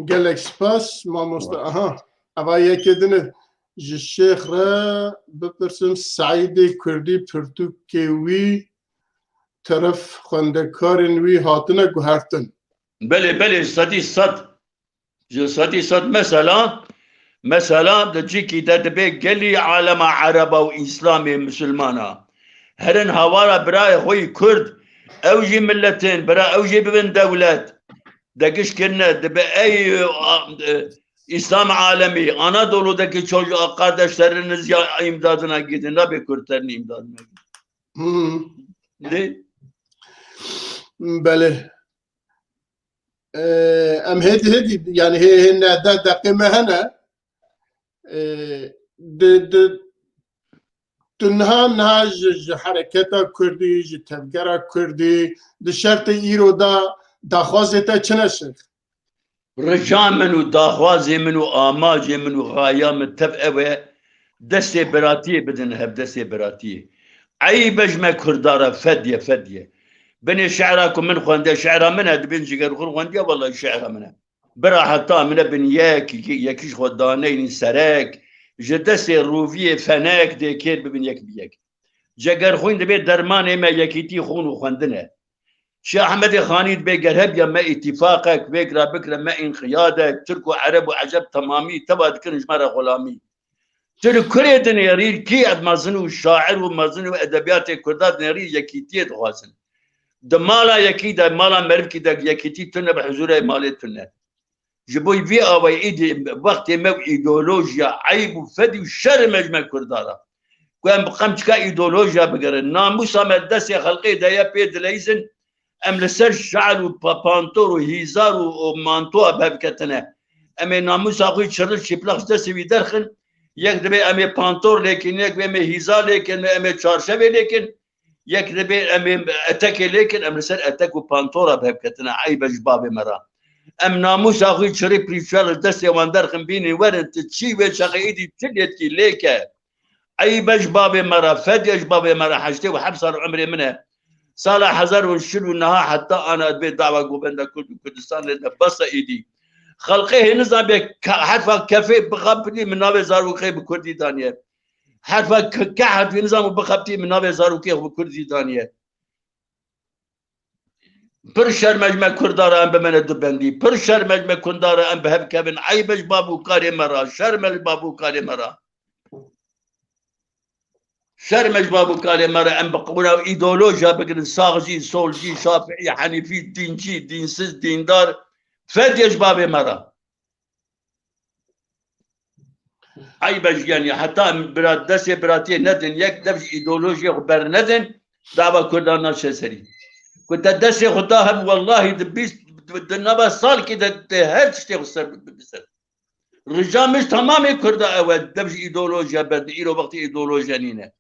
Gelek spas mamoste. Aha, eva yekê din e. Ji şêx re bipirsin, Seîdê Kurdî pirtûkê wî teref xwendekarên wî hatine guhertin. Belê, belê, sedî sed. Ji sedî sed mesela, mesela di cîkî de dibê gelî alema Ereba û Îslamê, Misilmana. Herin hawara birayê xwe yî Kurd, ew jî miletin, bira ew jî bibin dewlet. Degiş kirine, dibe ey, a, e, Îslam alemî, Anadolu'daki çocuğa kardeşleriniz ya imdadına gidin, nabe Kürtlerin imdadına gidin. Hı. Ne? Belê. Ee, em hêdî hêdî, yani hê, hê ne de deqê me hene. Ee, di, di, tu niha, niha ji, ji hereketa Kurdî, ji tevgera Kurdî, di şertê îro de daxwazê te çi ne şêx? Rica min û daxwazê min û amacê min û xaya min tev ew e, destê biratiyê bidin hev, destê biratiyê. Eyb e ji me Kurda re, fedye, fedye. Binê şi'ra ku min xwende, şi'ra min e, dibên Cigerxwîn xwendiye, wellahî şi'ra min e. Bira heta min e bin yek, yekî ji xwe daneynin serek, ji destê rûviyê fenek dê kêr bibin yek bi yek. Cegerxwîn dibê dermanê me yekîtî, xûn û xwendin e. Şêx Ehmedê Xanî dibê ger hebiya me îtîfaqek, vêg re bikire me înqiyadek, Tirk û Ereb û Eceb temamî teva dikirin ji me re xulamî. Tu li kurê dinêrî, kî ev mezin û şair û mezin û edebiyatê Kurda dinêrî yekîtiyê dixwazin. Di mala yekî de, mala merivkî de yekîtî tune, bi huzûrê malê tune. Ji bo vî awayî îdî wextê me û îdeolojiya eyb û fedî û şerê me ji me Kurda re. Ku em bi qemçika îdeolojiya bigerin. Namûsa me destê xelqê de ye pê dileyîzin, em li ser şal û pa-, pantor û hîzar û, û mantoa bi hev ketine. Em ê namûsa xwe yî çirli çîplaq ji destê wî derxin. Yek dibê em ê pantor lêkin, yek dibê em ê hîzar lêkin, em ê çarşevê lêkin. Yek dibê em ê etekê lêkin, em li ser etek û pantora bi hev ketine. Eyb e ji bavê me re. Em namûsa xwe yî çirî pirîçûya li destê wan derxin bînin, werin tu çî wê çaxê îdî çi lê dikî lêke. Eyb e ji bavê me re, fedye ji bavê me re, heştê û heft sal umrê min e. Sala hezar û şil û neha heta ana dibê dawa govenda Kurd û Kurdistanê de bes e îdî. Xelqê hê nizan bê ka-, herfa kefê bixapitî min navê zarokê bi Kurdî daniye. Herfa k-, ke hat wî nizan û bixapitî min navê zarokê xwe bi Kurdî daniye. Pir şerm e ji me Kurda re em bimene du bendî. Pir şerm e ji me Kurda re em bi hev kevin. Eyb e ji bav û kalê me re. Şerm e ji bav û kalê me re. Şerm e ji bav û kalê me re em bi qûna û îdeolojiya bigirin. Saxcî, solcî, şafiî, henîfî, dîncî, dînsiz, dîndar. Fedye ji bavê me re. Eyb e ji, yanî heta em bira-, destê biratiyê nedin, yek dev ji îdeolojiyê xwe bernedin, dava Kurdan naçe serî. Ku te destê xwe da hev, wellahî di bîst, di nava salkî de, de her tiştê xwe ser bi-, bi-, bi ser. Rica min ji temamê Kurda ew e, dev ji îdeolojiya berdin, îro wextê îdeolojiya nîne.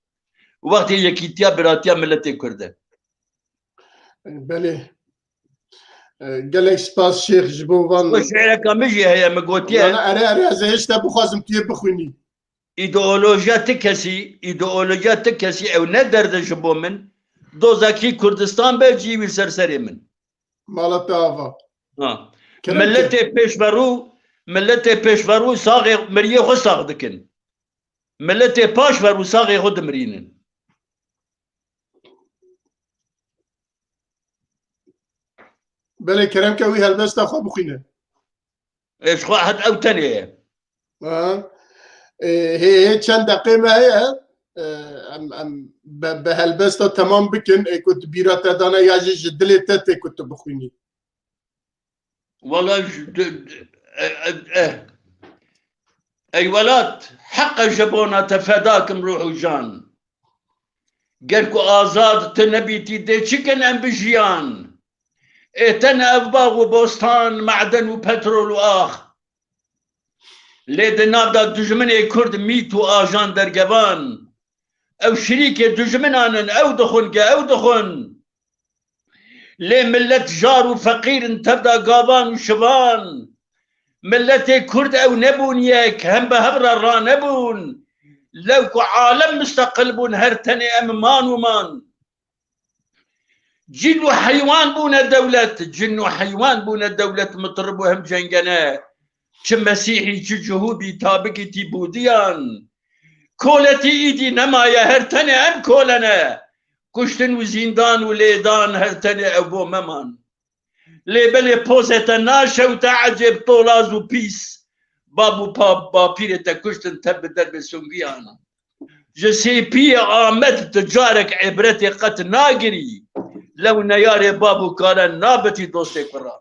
Wextê yekîtiya, biratiya miletê Kurd e. Belê. E, gelek spas Şêx ji bo van. Wê şi'reka min jî heye, min gotiye. Yana, ere, ere, ez ê hêj te bixwazim, tu yê bixwînî. Îdeolojiya ti kesî, îdeolojiya ti kesî ew ne derd e ji bo min. Doza kî Kurdistan be, cî wî ser serê min. Mala te ava. Ha. Kerem ke. Milletê pêşverû, milletê pêşverû saxê, miriyê xwe sax dikin. Milletê paşverû saxê xwe dimirînin. Belê, kerem ke wî helbesta xwe bixwîne. Ê, ji xwe het ew tenê ye. Ha. Ê, hê, hê çend deqê me heye, ê, em, em be, be helbesta temam bikin, ê ku tu bîra te dane ya jî ji dilê te tê ku tu bixwînî. Wela ji, d-, d-, e, e, e. Ey welat, heq e ji bona te feda kim ruh û can. Ger ku azad tu nebîtî, dê çi kin em bi jiyan? Ê te ne ev bax û bostan, meden û petrol û ax. Lê di nav de dijminê Kurd mît û ajan dergevan. Ew şirîkê dijminan in, ew dixwin ke ew dixwin. Lê millet jar û feqîr in tevda gavan û şivan. Milletê Kurd ew nebûn yek, hem bi hev re ranebûn. Lew ku alem misteqil bûn, her tenê em man û man. Cin û heywan bûne dewlet, cin û heywan bûne dewlet, mitir bû hem cengene. Çi mesîhî, çi cihûdî, tabikî tî bûdiyan. Koletî îdî nemaye, her tenê em kole ne. Kuştin û zîndan û lêdan, her tenê ew bo me man. Lê belê pozê te naşewte ecêb tolaz û pîs. Bab û pa-, bapîrê te kuştin te bi derbê sungiyan. Ji Sêpiyê Amed tu carek îbretê qet nagirî. Lew neyarê bab û kalen nabitî dostê kuran.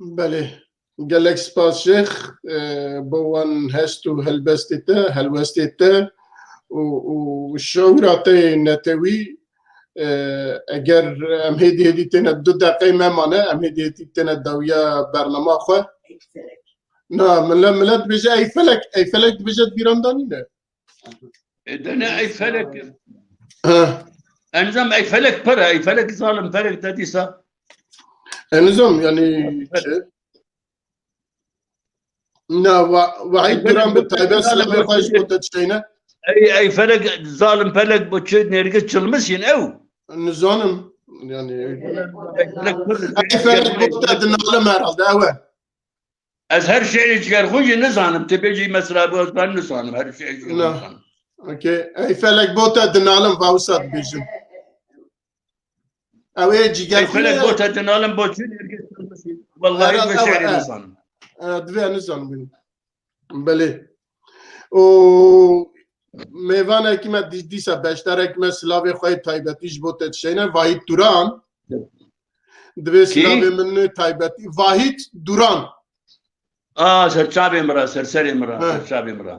Belê. Gelek spas Şêx, e, bo wan hest û helbestê te, helwestê te û, û şiûra te yê netewî. E, eger em hêdî hêdî têne du deqey me mane, em hêdî hêdî têne dawiya bernama xwe. Na, millet, millet dibêje ey felek, ey felek dibêje di bîran de nîne. E, dene ey felek. Ha. Enzam ey felek pir e, ey felek zalim felek te dîsa. Enzam, yani, çi? Na, wa-, Wahîd Duran bi taybet silavê xwe ji bo te dişeyne. Ey, ey felek, zalim felek bu çi, nergiz çilmisîn ew. Nizanim, yani. Ey felek pir. Ey felek bo te dinalim herhalde, ew e. Ez her şi'rê cigerxwe jî nizanim. Tu bêjî mesela bu, ez ben nizanim. Her şi'rê cigerxwe nizanim. Okey. Ey felek bo te dinalim, va wisa dibêjim. Ew ê cigerxwe. Ey felek bo te dinalim, bo çi nergiz çilmisîn. Wallahî ve şi'rê nizanim. E, divê nizanim. Belê. Û mêvanekî me dî-, dîsa beşdarekî me silavê xwe yê taybetî ji bo te dişeyne, Vahît Duran. Divê silavê min taybetî. Vahît Duran. A, ser çavê min re, ser serê min re, ser çavê min re.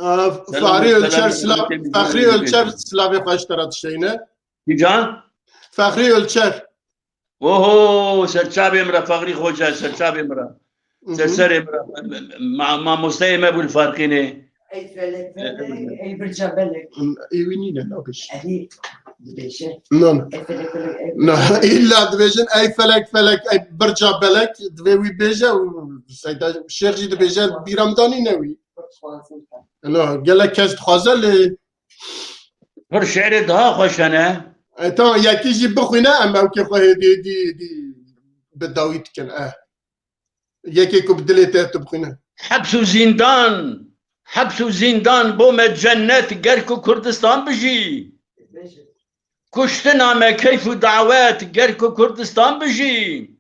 A, Fahri Ölçer silav, Fahri Ölçer silavê xwe ji te re dişeyne. Kîjan? Fahri Ölçer. Oho, ser çavê min re Fexrî Xoca, ser çavê min re. Ser serê min re. Ma-, mamosteyê me bû li Farqînê. Ey felek, felek, ey birca belek. Ê wî nîne, nabêj. Erî dibêje. No, no. Ey felek, felek, ey. No, îlla dibêjin, ey felek, felek, ey birca belek, divê wî bêje û Seyda Şêx jî dibêje, bîra min danîne wî. No, gelek kes dixwaze lê. Pir şi'rê daha xweş hene. E, tamam, yekî jî bixwîne, em ewkê xwe hêdî, hêdî, hêdî bi dawî dikin, eh. Yekê ku bi dilê te tu bixwîne. Heps û zîndan, heps û zîndan bo me cennet ger ku Kurdistan bijî. Kuştina me keyf û dawet ger ku Kurdistan bijî.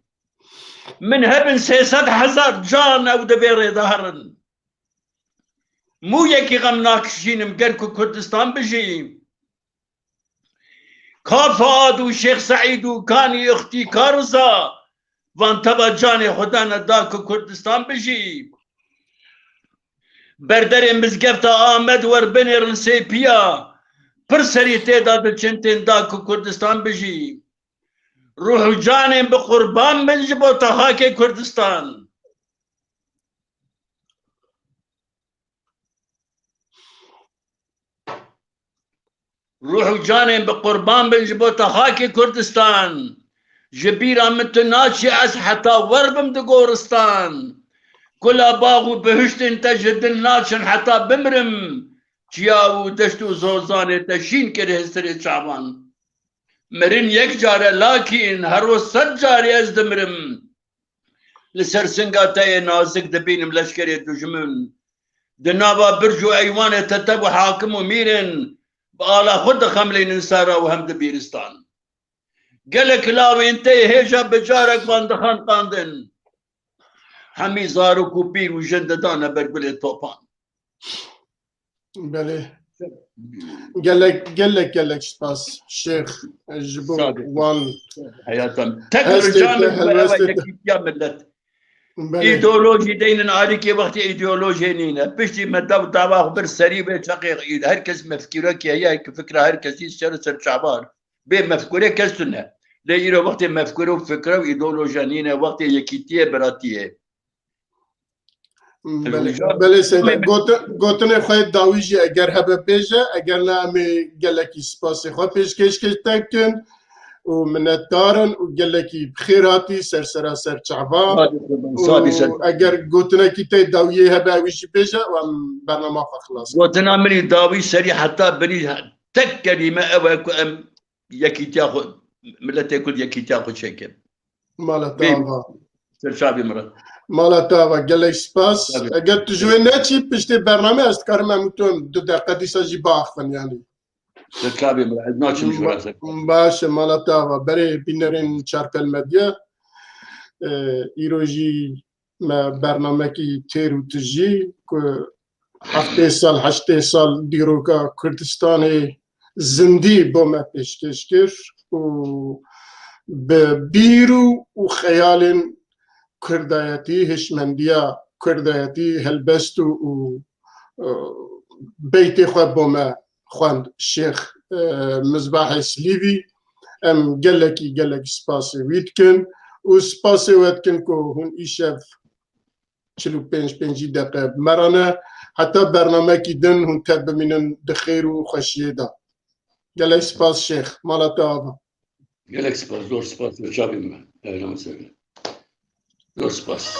Min hebin sê sed hezar can ew di vê rê de herin. Mûyekî xem nakişînim ger ku Kurdistan bijî. Ka Fuad û Şêx Seîd û Kanî Ixtî Ka Riza van teva canê xwe dane da ku Kurdistan bijî. Berderê mizgefta Amed wer binêrin Sêpiya, pir serî tê de diçin tên da ku Kurdistan bijî. Ruh û canên bi qurban bin ji bo te xakê Kurdistan. Ruh û canên bi qurban bin ji bo te xakê Kurdistan. Ji bîra min tu naçî, ez heta wer bim di goristan. Kula bax û bihiştên te ji dil naçin heta bimrim. Çiya û deşt û zozanê te şîn kir hesirê çavan. Mirin yek car e lakîn her roz sed carî ez dimirim. Li ser singa te yê nazik dibînim leşkerê dijmin. Di nava birc û eywanê te tev û hakim û mîr in, bi ala xwe dixemlînin sera û hem di bîristan. Gelek lawên te yê hêja bi carek van dixenqandin. Hemî zarok û pîr û jin didane ber gulê topan. Belê. Gelek, gelek, gelek spas Şêx ji bo wan Heyata min. Tek hestê te, ricamê me ew e helwestê te. Yekîtiya millet. Belê. Îdeolojî deynin alîkê wextê îdeolojiyê nîne. Piştî me dev dava xwe bir serî bê çeqê îd. Her kes mefkûrekî heye, fikra her kesî ser ser çavar. Bê mefkûre kes tune. Lê îro wextê mefkûre û fikre û îdeolojiya nîne, wextê yekîtiyê, biratiyê. Belê, belê Seyda. Gotin-, gotinê xwe dawî jî eger hebe bêje, eger ne em ê gelekî spasê xwe pêşkêş te bikin û minetdar in û gelekî bi xêr hatî ser sera ser çava. Sadî, sadî, sadî. Û eger gotinekî te dawiyê hebe wî jî bêje û em bernama xwe xilas bikin. Gotina min î dawî serî heta binî tek kelîme ew e ku em yekîtiya xwe, miletê Kurd yekîtiya xwe çêke. Mala te ava. Serçavî min re. Mala te ava, gelek spas. Tabii. Eger tu ji wê neçî piştê bername ez dikarim em tu du deqe dîsa jî biaxivin yanî. Serçavî min re. Ez naçim ji wê re. Baş e, mala te ava. Berê bînerên Çarpel Medya, e, îro jî me bernamekî têr û tijî ku heftê sal, heştê sal dîroka Kurdistanê zindî bo me pêşkêş kir û bi bîr û, û xeyalên Kurdayetî, hişmendiya Kurdayetî, helbest û, û, e, beytê xwe bo me xwend Şêx, e, Mizbahê Silîvî. Em gelekî, gelekî spasê wî dikin û spasê we dikin ku hûn îşev çil û pênc pêncî deqe bi me re ne. Heta bernamekî din hûn tev bimînin di xêr û xweşiyê de. Gelek spas Şêx. Mala te ava. Gelek spas, zor spas, zor çavê me. Eylama sevgili. Zor spas.